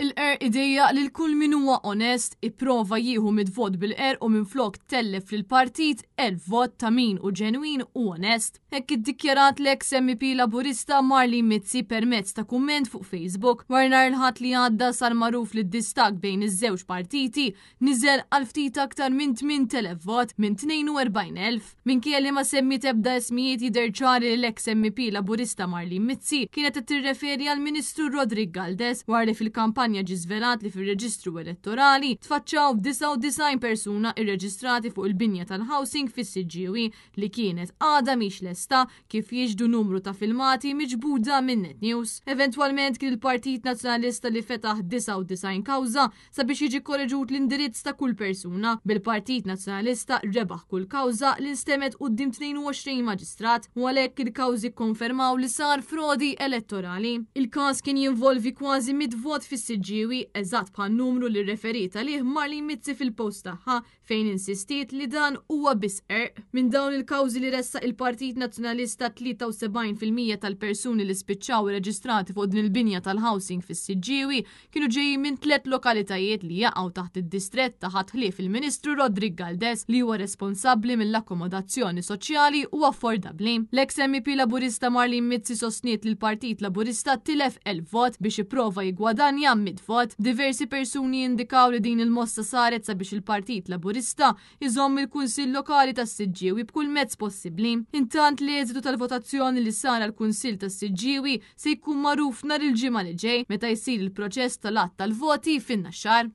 Il-qerq idejjaq lil kull min huwa onest, ipprova jieħu mitt vot bil-qerq u minflok tellef lill-partit 1,000 vot ta' min hu ġenwin u onest. Hekk iddikjarat l-eks MEP Laburista Marlene Mizzi permezz ta' kumment fuq Facebook. Wara nhar il-Ħadd li għadda sar magħruf li d-distakk bejn iż-żewġ partiti niżel għal ftit aktar minn 8,000 vot minn 42,000. Minkejja li ma semmiet ebda ismijiet jidher ċar li l-eks MEP Laburista Marlene Mizzi kienet qed tirreferi għall-Ministru Roderick Galdes wara li fil-kampanja ġie żvelat li fir-reġistru elettorali tfaċċaw 99 persuna irreġistrati fuq il-binja tal-housing fis-Siġġiewi li kienet għadha mhix lesta kif jixhdu numru ta' filmati miġbuda minn Net News. Eventwalment kien il-Partit Nazzjonalista li fetaħ 99 kawża sabiex jiġi kkoreġut l-indirizz ta' kull persuna, bil-Partit Nazzjonalista rebaħ kull kawża li nstemgħet quddiem 22 maġistrat u għalhekk il-kawżi kkonfermaw li sar frodi elettorali. Il-każ kien jinvolvi kważi mitt vot fis-Siġġiewi, eżatt bħan-numru li rreferiet għalih Marlene Mizzi fil-post tagħha fejn insistiet li dan huwa biss qerq. Minn dawn il-kawżi li ressaq il-Partit Nazzjonalista 73% tal-persuni li spiċċaw irreġistrati fuq din il-binja tal-housing fis-Siġġiewi kienu ġejjin minn tliet lokalitajiet li jaqgħu taħt id-distrett ta' ħadd ħlief il-Ministru Roderick Galdes li huwa responsabbli mill-akkomodazzjoni soċjali u affordabbli. L-eks MEP Laburista Marlene Mizzi sostniet li l-Partit Laburista tilef 1,000 vot biex ipprova jiggwadanja 100 vot. Diversi persuni indikaw li din il-mossa saret sabiex il-Partit Laburista iżomm il-Kunsill Lokali tas-Siġġiewi b'kull mezz possibbli. Intant l-eżitu tal-votazzjoni li sar għall-Kunsill tas-Siġġiewi se jkun magħruf nhar il-Ġimgħa li ġej meta jsir il-proċess tal-għadd tal-voti fin-Naxxar.